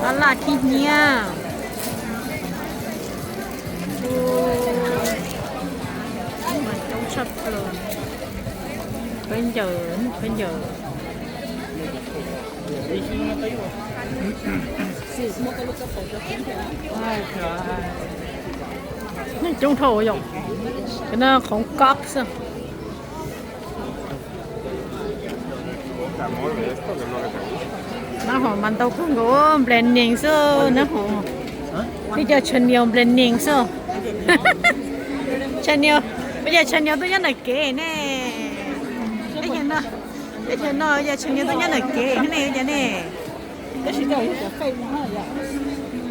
Tab laj khib nyiab. Coob tshaj plaws. Khaub ncaws, khaub ncaws. Coob dhau yom. Cov no qhov koj xwb. Nab hov mas ntau kawg nkaus, nplaim nees xwb nab hov. Peb cov Chanel nplaim nees xwb. Chanel, peb cov Chanel tuaj nyob ntawm kev ne. Peb cov no, peb cov no yog Chanel tuaj nyob ntawm kev thiab ne, ua cas ne?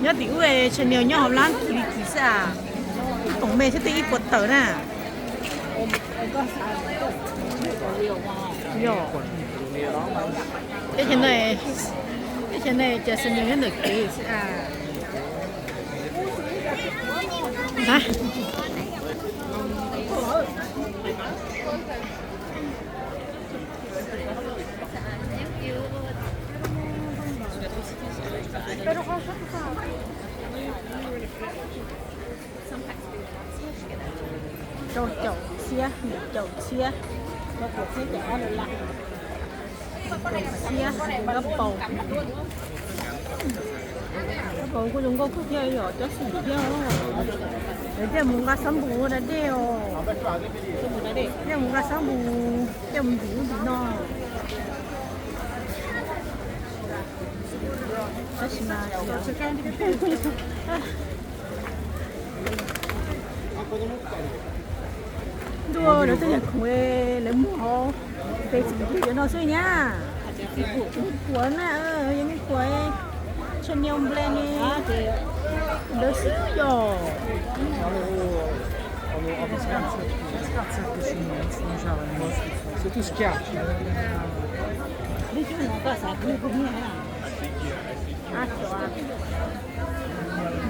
Nyob tim ub Chanel nyob hauv lab kis li kis xwb as. Ib koom me thiab twb ib puas tawm na. Yog. Teb chaws no, teb chaws no cov Chanel nyob ntawm kev xwb as. Rau caum txhiab, caum txhiab, rau caum txhiab, caum ob dollar. Caum txhiab, kab paus. Kab paus kuj zoo nkauj kawg thiab, yog cov xim thiab. Lawv thiaj mus nqa xab npum ua da dej os. Thiaj mus nqa xab npum, thiaj mus ntim lub ntim no. Tab sis mas ntuj, lawv tej niag khoom lawv muag hauv Facebook cov no xwb nyab. Mej kuam na, yog mej kuam Chanel brand ne, lawv xwb yog.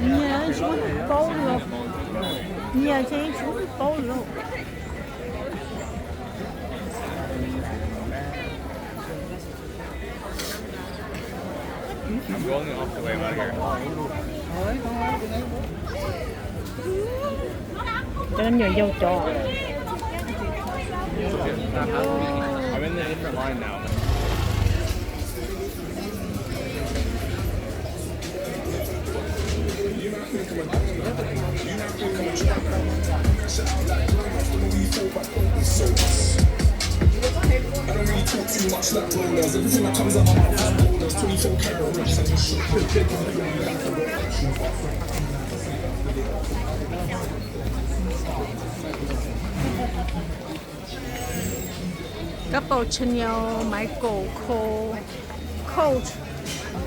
Nyias tsis muaj paub li os. Nyias tsis muaj paub li os. Cov nyuam yaus cov. Kab paus Chanel, Michael Kors, Coach,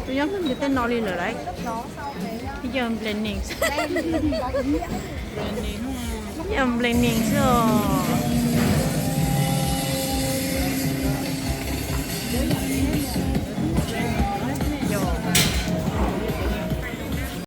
twb nyob hauv tej no li lawm lauj. Ib co brand name, ib co brand name xwb os.